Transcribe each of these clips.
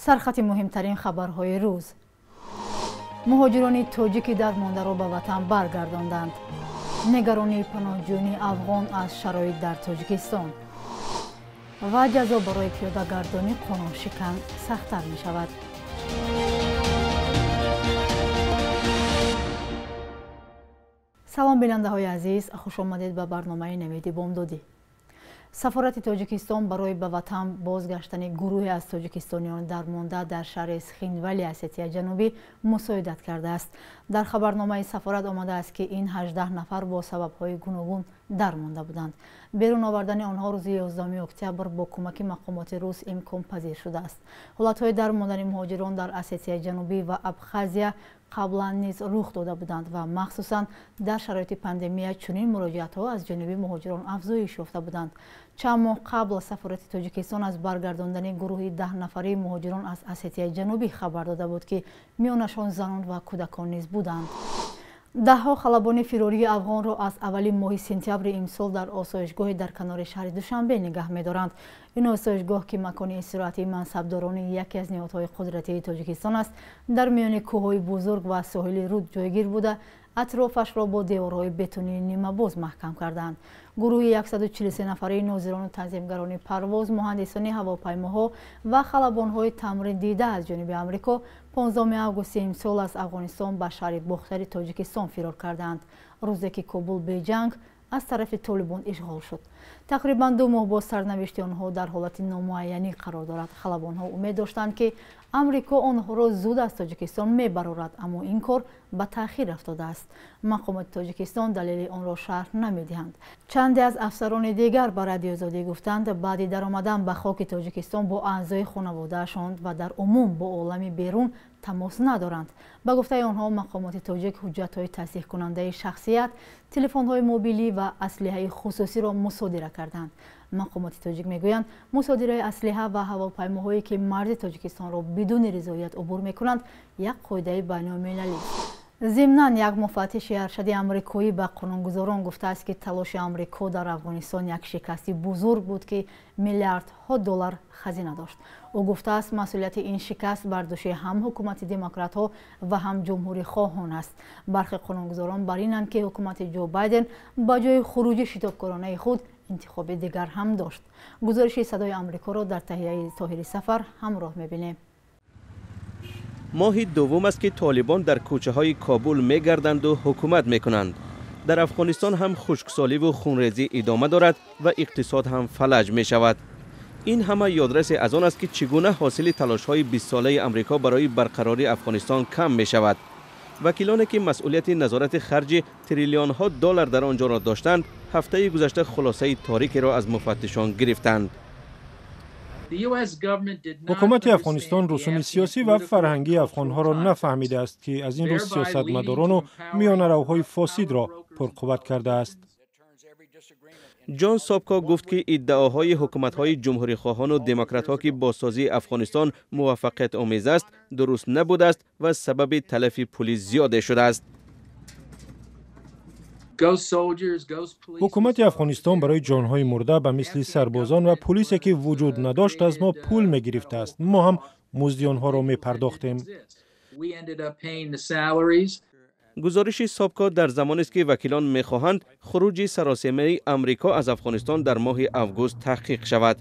Сархати муҳимтарин хабарҳои рӯз. Муҳоҷирони тоҷики дармондаро ба ватан баргардонданд. Нигаронии паноҳҷӯёни афғон аз шароит дар Тоҷикистон. Ва ҷазо барои пиёдагардонӣ қонуншикан сахттар мешавад. Салом, бинандаҳои азиз, хуш омадед ба барномаи Навиди Бомдодӣ. Сафорати Тоҷикистон барои ба ватан бозгаштани гурӯҳе аз тоҷикистониён дармонда дар шаҳри Схинвали Осетияи Ҷанубӣ мусоидат кардааст. Дар хабарномаи сафорат омадааст, ки ин 18 нафар бо сабабҳои гуногун дармонда буданд. Берун овардани онҳо рӯзи 11 октябр бо кӯмаки мақомоти рус имконпазир шудааст. Ҳолатҳои дармондани муҳоҷирон дар Осетияи Ҷанубӣ ва Абхазия қаблан низ рух дода буданд ва махсусан дар шароити пандемия чунин муроҷиатҳо аз ҷониби муҳоҷирон афзоиш ёфта буданд. Чанд моҳ қабл сафорати Тоҷикистон аз баргардондани гурӯҳи 10 нафарии муҳоҷирон аз Осетияи Ҷанубӣ хабар дода буд, ки миёнашон занон ва кӯдакон низ буданд. Даҳҳо халабони фирории афғонро аз аввали моҳи сентябри имсол дар осоишгоҳе дар канори шаҳри Душанбе нигаҳ медоранд. Ин осоишгоҳ, ки макони истироҳатии мансабдорони яке аз ниҳодҳои қудратии Тоҷикистон аст, дар миёни кӯҳҳои бузург ва соҳили руд ҷойгир буда, атрофашро бо деворҳои бетонии нимабоз маҳкам кардаанд. Гурӯҳи 143 нафарии нозирону танзимгарони парвоз, муҳандисони ҳавопаймоҳо ва халабонҳои тамрин дида аз ҷониби Амрико 15 августи имсол аз Афғонистон ба шаҳри Бохтари Тоҷикистон фирор кардаанд, рӯзе ки Кобул беҷанг аз тарафи Толибон ишғол шуд. Тақрибан 2 моҳ боз сарнавишти онҳо дар ҳолати номуайянӣ қарор дорад. Халабонҳо умед доштанд, ки Амрико онҳоро зуд аз Тоҷикистон мебарорад, аммо ин кор ба таъхир афтодааст. Мақомоти Тоҷикистон далели онро шарҳ намедиҳанд. Чанде аз афсарони дигар ба Радиоозодӣ гуфтанд, баъди даромадан ба хоки Тоҷикистон бо аъзои хонаводаашон ва дар умум бо олами берун тамос надоранд. Ба гуфтаи онҳо, мақомоти тоҷик ҳуҷҷатҳои тасдиқкунандаи шахсият, телефонҳои мобилӣ ва аслиҳаи хусусиро мусодира карданд. Мақомоти тоҷик мегӯянд, мусодираи аслиҳа ва ҳавопаймоҳое, ки марзи Тоҷикистонро бидуни ризоят убур мекунанд, як қоидаи байналмилалист. Зимнан, як муфаттиши аршади амрикоӣ ба қонунгузорон гуфтааст, ки талоши Амрико дар Афғонистон як шикасти бузург буд, ки миллиардҳо доллар хазина дошт. Ӯ гуфтааст, масъулияти ин шикаст бар дӯши ҳам ҳукумати демократҳо ва ҳам ҷумҳурихоҳон аст. Бархе қонунгузорон бар инанд, ки ҳукумати Ҷо Байден ба ҷои хуруҷи шитобкоронаи худ интихоби дигар ҳам дошт. Гузориши Садои Амрикоро дар таҳияи Тоҳири Сафар ҳамроҳ мебинем. Моҳи дуввум аст, ки толибон дар кӯчаҳои Кобул мегарданду ҳукумат мекунанд. Дар Афғонистон ҳам хушксоливу хунрезӣ идома дорад ва иқтисод ҳам фалаҷ мешавад. Ин ҳама ёдрасе аз он аст, ки чӣ гуна ҳосили талошҳои 20-солаи Амрико барои барқарории Афғонистон кам мешавад. Вакилоне, ки масъулияти назорати харҷи триллионҳо доллар дар он ҷоро доштанд, ҳафтаи гузашта хулосаи торикеро аз муфаттишон гирифтанд. Ҳукумати Афғонистон русуми сиёсӣ ва фарҳангии афғонҳоро нафаҳмидааст, ки аз ин рӯз сиёсатмадорону миёнаравҳои фосидро пурқувват кардааст. Ҷон Сопко гуфт, ки иддаоҳои ҳукуматҳои ҷумҳурихоҳону демократҳо, ки бозсозии Афғонистон муваффақиятомез аст, дуруст набудааст ва сабаби талафи пули зиёде шудааст. Ҳукумати Афғонистон барои ҷонҳои мурда ба мисли сарбозон ва пулисе, ки вуҷуд надошт, аз мо пул мегирифтааст. Мо ҳам музди онҳоро мепардохтем. Гузориши Сопко дар замонест, ки вакилон мехоҳанд хуруҷи саросемаи Амрико аз Афғонистон дар моҳи август таҳқиқ шавад.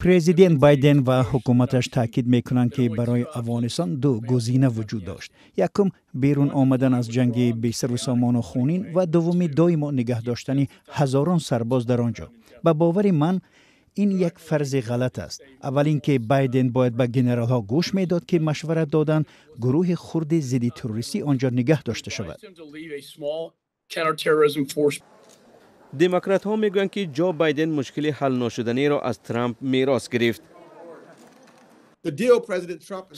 Президент Байден ва ҳукуматаш таъкид мекунанд, ки барои Афғонистон ду гузина вуҷуд дошт: якум, берун омадан аз ҷанги бесару сомону хунин, ва дуввуми, доимо нигаҳ доштани ҳазорон сарбоз дар он ҷо. Ба бовари ман, ин як фарзи ғалат аст. Аввал ин ки Байден бояд ба генералҳо гӯш медод, ки машварат доданд гурӯҳи хурди зидди террористӣ он ҷо нигаҳ дошта шавад. Демократҳо мегӯянд, ки Ҷо Байден мушкили ҳалношуданиро аз Трамп мерос гирифт.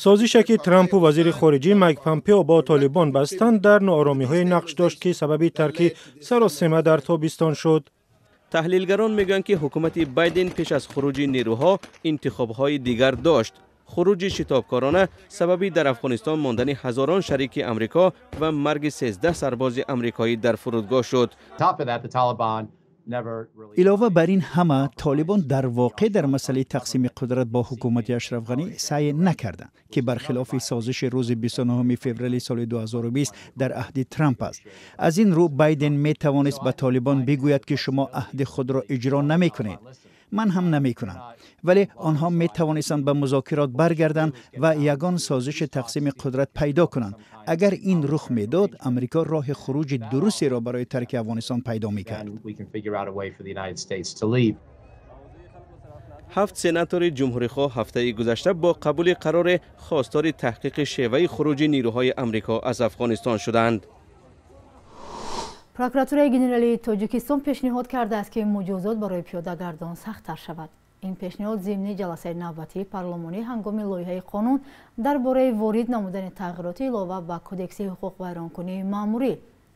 Созише, ки Трампу вазири хориҷӣ Майк Помпео бо Толибон бастанд, дар нооромиҳое нақш дошт, ки сабаби тарки саросема дар тобистон шуд. Таҳлилгарон мегӯянд, ки ҳукумати Байден пеш аз хуруҷи нерӯҳо интихобҳои дигар дошт. Хуруҷи шитобкорона сабаби дар Афғонистон мондани ҳазорон шарики Амрико ва марги 13 сарбози амрикоӣ дар фурудгоҳ шуд. Илова бар ин ҳама, Толибон дар воқеъ дар масъалаи тақсими қудрат бо ҳукумати Ашраф Ғанӣ саъй накарданд, ки бархилофи созиши рӯзи 29 феврали соли 2020 дар аҳди Трамп аст. Аз ин рӯ Байден метавонист ба Толибон бигӯяд, ки шумо аҳди худро иҷро намекунед, ман ҳам намекунам. Вале онҳо метавонистанд ба музокирот баргарданд ва ягон созиши тақсими қудрат пайдо кунанд. Агар ин рух медод, Амрико роҳи хуруҷи дурустеро барои тарки Афғонистон пайдо мекард. 7 сенатори ҷумҳурихоҳ ҳафтаи гузашта бо қабули қарори хостори таҳқиқи шеваи хуруҷи нерӯҳои Амрико аз Афғонистон шуданд. Прокуратураи генералии Тоҷикистон пешниҳод кардааст, ки муҷозот барои пиёдагардон сахттар шавад. Ин пешниҳод зимни ҷаласаи навбатии парлумонӣ ҳангоми лоиҳаи қонун дар бораи ворид намудани тағйироти илова ба кодекси ҳуқуқвайронкунии маъмурӣ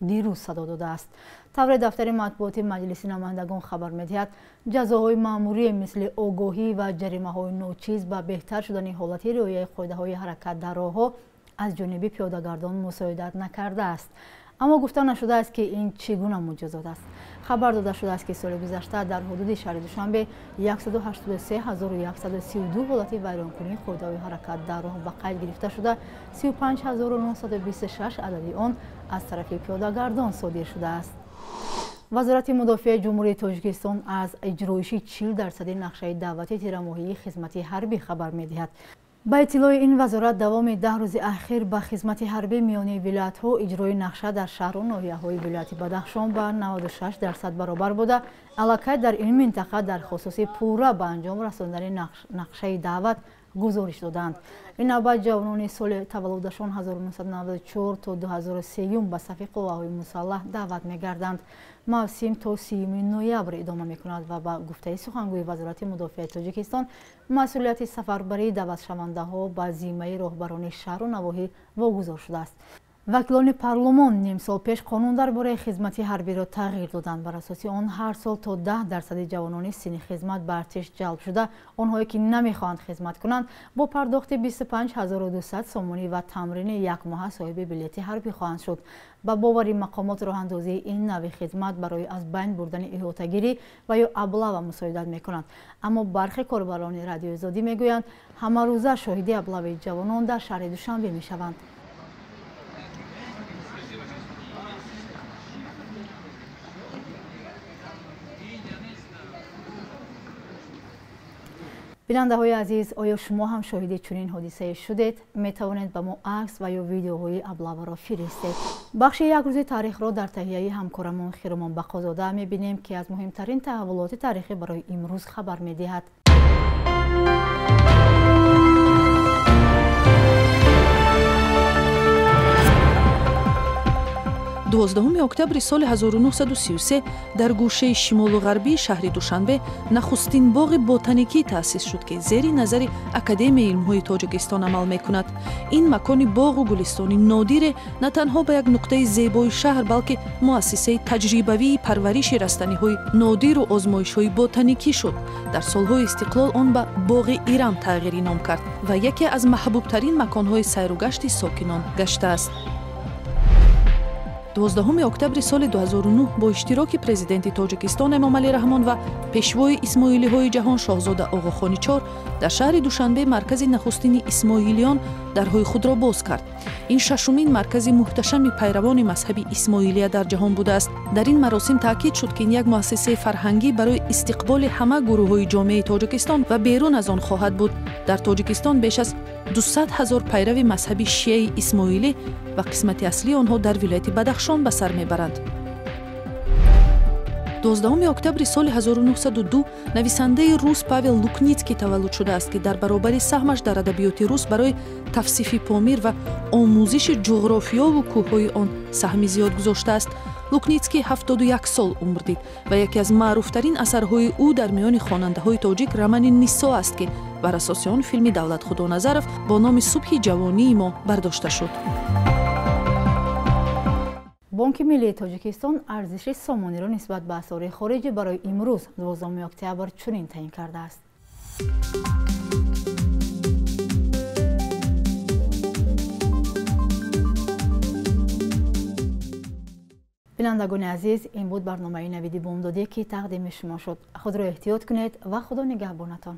дирӯз садо додааст. Тавре дафтари матбуоти Маҷлиси намояндагон хабар медиҳад, ҷазоҳои маъмурӣ мисли огоҳӣ ва ҷаримаҳои ночиз ба беҳтар шудани ҳолати риояи қоидаҳои ҳаракат дар роҳҳо аз ҷониби пиёдагардон мусоидат накардааст. Аммо гуфта нашудааст, ки ин чӣ гуна муҷозот аст. Хабар дода шудааст, ки соли гузашта дар ҳудуди шаҳри Душанбе 183132 ҳолати вайронкунии қоидаҳои ҳаракат дар роҳ ба қайд гирифта шуда, 35926 адади он аз тарафи пиёдагардон содир шудааст. Вазорати мудофиаи Ҷумҳурии Тоҷикистон аз иҷроиши 40% нақшаи даъвати тирамоҳии хизмати ҳарбӣ хабар медиҳад. Ба иттилои ин вазорат, давоми 10 рӯзи ахир ба хизмати ҳарбӣ миёни вилоятҳо иҷрои нақша дар шаҳру ноҳияҳои вилояти Бадахшон ба 96% баробар буда, аллакай дар ин минтақа дар хусуси пурра ба анҷом расондани нақшаи даъват гузориш доданд. Ин навбат ҷавонони соли таваллудашон 1994 то 2003 ба сафи қувваҳои мусаллаҳ даъват мегарданд. Мавсим то 30 ноябр идома мекунад ва ба гуфтаи сухангӯи Вазорати мудофиаи Тоҷикистон, масъулияти сафарбарии даъватшавандаҳо ба зиммаи роҳбарони шаҳру навоҳӣ вогузор шудааст. Вакилони парлумон нимсол пеш қонун дар бораи хизмати ҳарбиро тағйир доданд. Бар асоси он ҳар сол то 10% ҷавонони синни хизмат ба артиш ҷалб шуда, онҳое ки намехоҳанд хизмат кунанд, бо пардохти 25200 сомонӣ ва тамрини якмоҳа соҳиби билети ҳарбӣ хоҳанд шуд. Ба бовари мақомот, роҳандозии ин нави хизмат барои аз байн бурдани иҳотагирӣ ва ё аблава мусоидат мекунанд. Аммо бархе корбарони Радиои Озодӣ мегӯянд, ҳамарӯза шоҳиди аблави ҷавонон дар шаҳри Душанбе мешаванд. Бинандаҳои азиз, оё шумо ҳам шоҳиди чунин ҳодисае шудед? Метавонед ба мо акс ва ё видеоҳои аблаваро фиристед. Бахши як рӯзи таърихро дар таҳияи ҳамкорамон Хиромон Бақозода мебинем, ки аз муҳимтарин таҳаввулоти таърихӣ барои имрӯз хабар медиҳад. 12 октябри соли 1933 дар гӯшаи шимолу ғарбии шаҳри Душанбе нахустин боғи ботаникӣ таъсис шуд, ки зери назари Академияи илмҳои Тоҷикистон амал мекунад. Ин макони боғу гулистони нодире на танҳо ба як нуқтаи зебои шаҳр, балки муассисаи таҷрибавии парвариши растаниҳои нодиру озмоишҳои ботаникӣ шуд. Дар солҳои истиқлол он ба боғи Ирам тағйири ном кард ва яке аз маҳбубтарин маконҳои сайругашти сокинон гаштааст. 12 октябри соли 2009 бо иштироки президенти Тоҷикистон Эмомалӣ Раҳмон ва пешвои исмоилиҳои ҷаҳон шоҳзода Оғохони Чор дар шаҳри Душанбе маркази нахустини исмоилиён дарҳои худро боз кард. Ин шашумин маркази муҳташами пайравони мазҳаби исмоилия дар ҷаҳон будааст. Дар ин маросим таъкид шуд, ки ин як муассисаи фарҳангӣ барои истиқболи ҳама гурӯҳҳои ҷомеаи Тоҷикистон ва берун аз он хоҳад буд. Дар Тоҷикистон беш аз 200 ҳазор пайрави мазҳаби шиаи исмоилӣ ва қисмати аслии онҳо дар вилояти Бадахшон ба сар мебаранд. 12 октябри соли 1902 нависандаи рус Павел Лукницкий таваллуд шудааст, ки дар баробари саҳмаш дар адабиёти рус барои тавсифи Помир ва омӯзиши ҷуғрофиёву кӯҳҳои он саҳми зиёд гузоштааст. Лукницкий 71 сол умр дид ва яке аз маъруфтарин асарҳои ӯ дар миёни хонандаҳои тоҷик романи Нисо аст, ки бар асоси он филми Давлат Худоназаров бо номи Субҳи ҷавонии мо бардошта шуд. Бонки Миллии Тоҷикистон арзиши сомониро нисбат ба асъори хориҷӣ барои имрӯз 12 октябр чунин таъин кардааст. Бинандагони азиз, ин буд барномаи «Навиди бомдодӣ», ки тақдими шумо шуд. Худро эҳтиёт кунед ва Худо нигаҳбонатон.